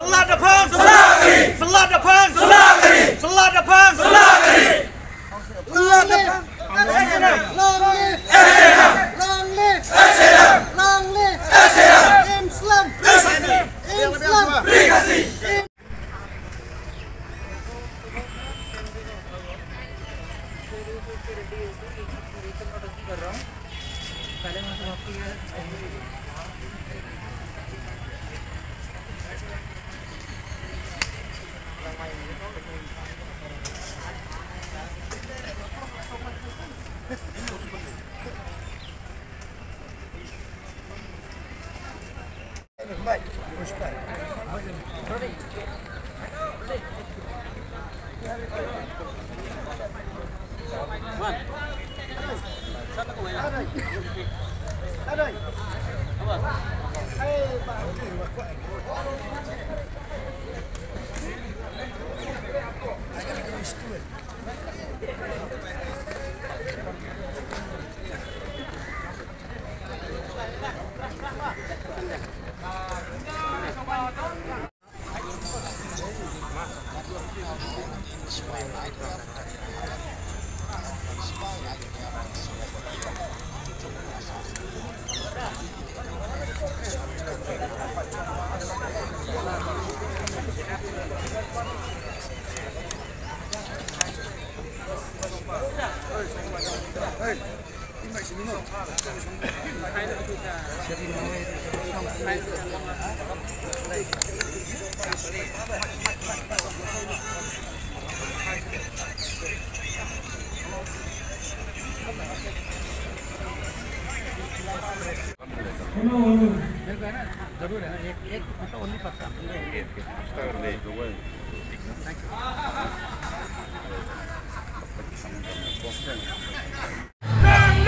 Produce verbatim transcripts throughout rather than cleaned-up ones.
Selamat datang! Selamat datang! Selamat datang! Selamat datang! Long live! Long live! Long live! Long live! Im Slem! Im Slem! Long live Free Khasi!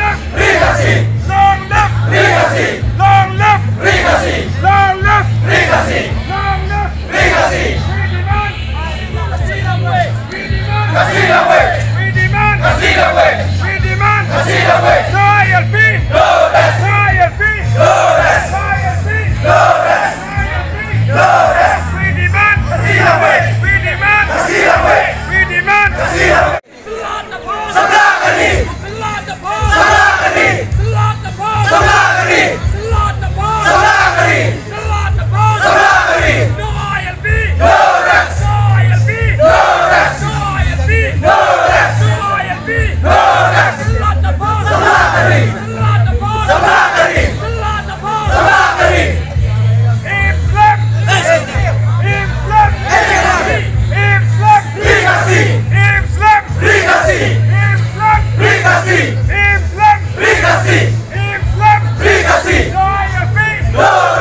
Long live Free Khasi! Long live Free Khasi! Long live Free Khasi! Long live Free Khasi! We demand Khasi Langwei! We demand Khasi Langwei! We demand Khasi Langwei! We demand Khasi Langwei! No I L P! No rest! No I L P! No rest! No I L P! No rest! No I L P! No rest! We demand Khasi Langwei! We demand Khasi Langwei! We demand Khasi Langwei! Samla Karhi! Samla Karhi! Samla Karhi! Samla Karhi! Samla Karhi! Samla Karhi! Samla Karhi! Samla Karhi! No I L P! No rest! No I L P! No rest! No I L P! No rest! No I L P! No rest! Samla Karhi! Samla Karhi! Samla Karhi! Samla Karhi! Im Slem! Im Slem! Im Slem! Free Khasi! Im Slem! Free Khasi! Im Slem! Free Khasi! Im Slem! Free Khasi! Im Slem! Free Khasi! No I L P! No